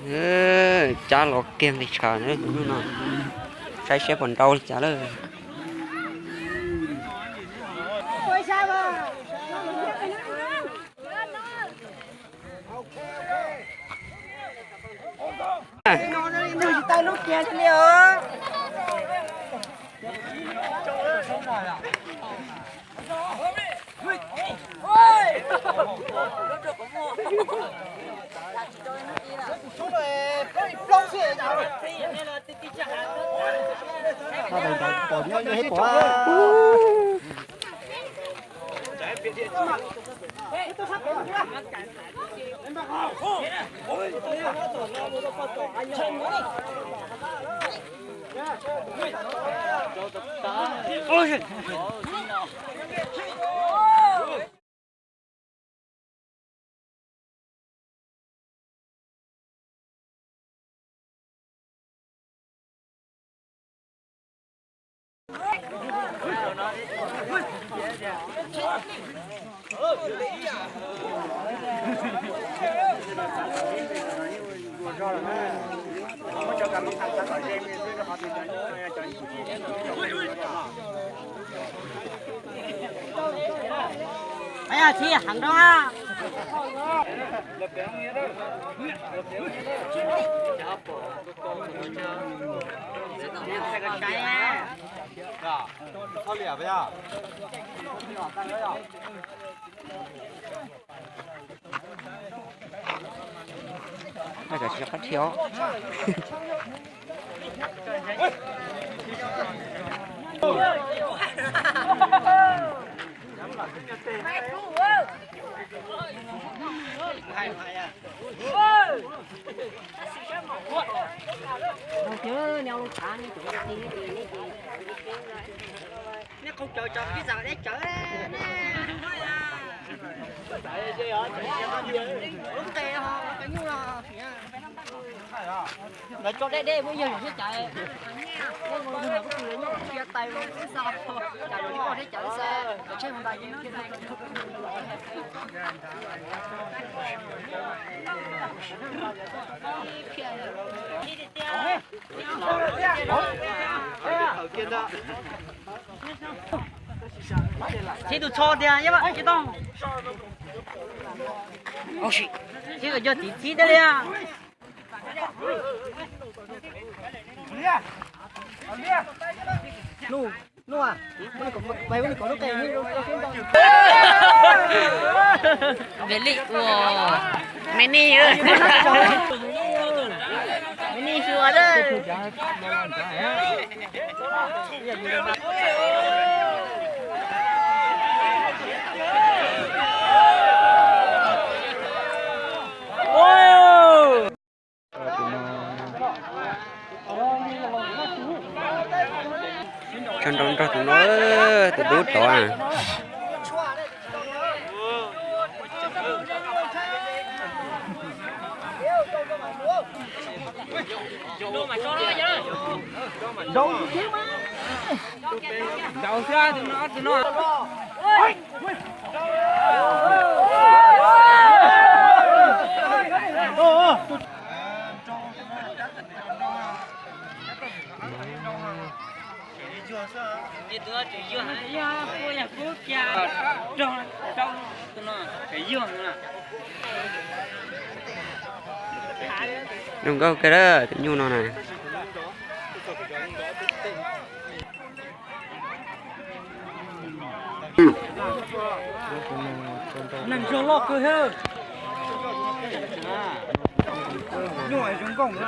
Cab los kiag nqis tshav na tus nyuj no, saib seb puas nrau li cas lawm. Tsis heev rau. Tsis qab thiab. Nej qhov cawv cov ib zam deb cawv ne. Lub nqe ho cov nyuj no. Lawv tso deb deb muab yawg yog thiab cawv. Muab yawg kuj lawv nyuj qhia tais los xwb xav, cas lawv noj thiab cawv xav, cov tsheb hauv ntais. Txhib tus tsho tiag, ib vaj tsis tau. Txhib tus yog tiv txhib thiab li. Nub, nub, peb kom lub qe. Ve lij ua me nij, me nij xyuas lawm. Tso nrau nrog tus no, tus dub tod. Nrau xwb, tus no, tus no. Zoo nkauj kawg tus nyuj no na. Neeg zoo loj kawg thiab. Nyuj zoo nkauj na.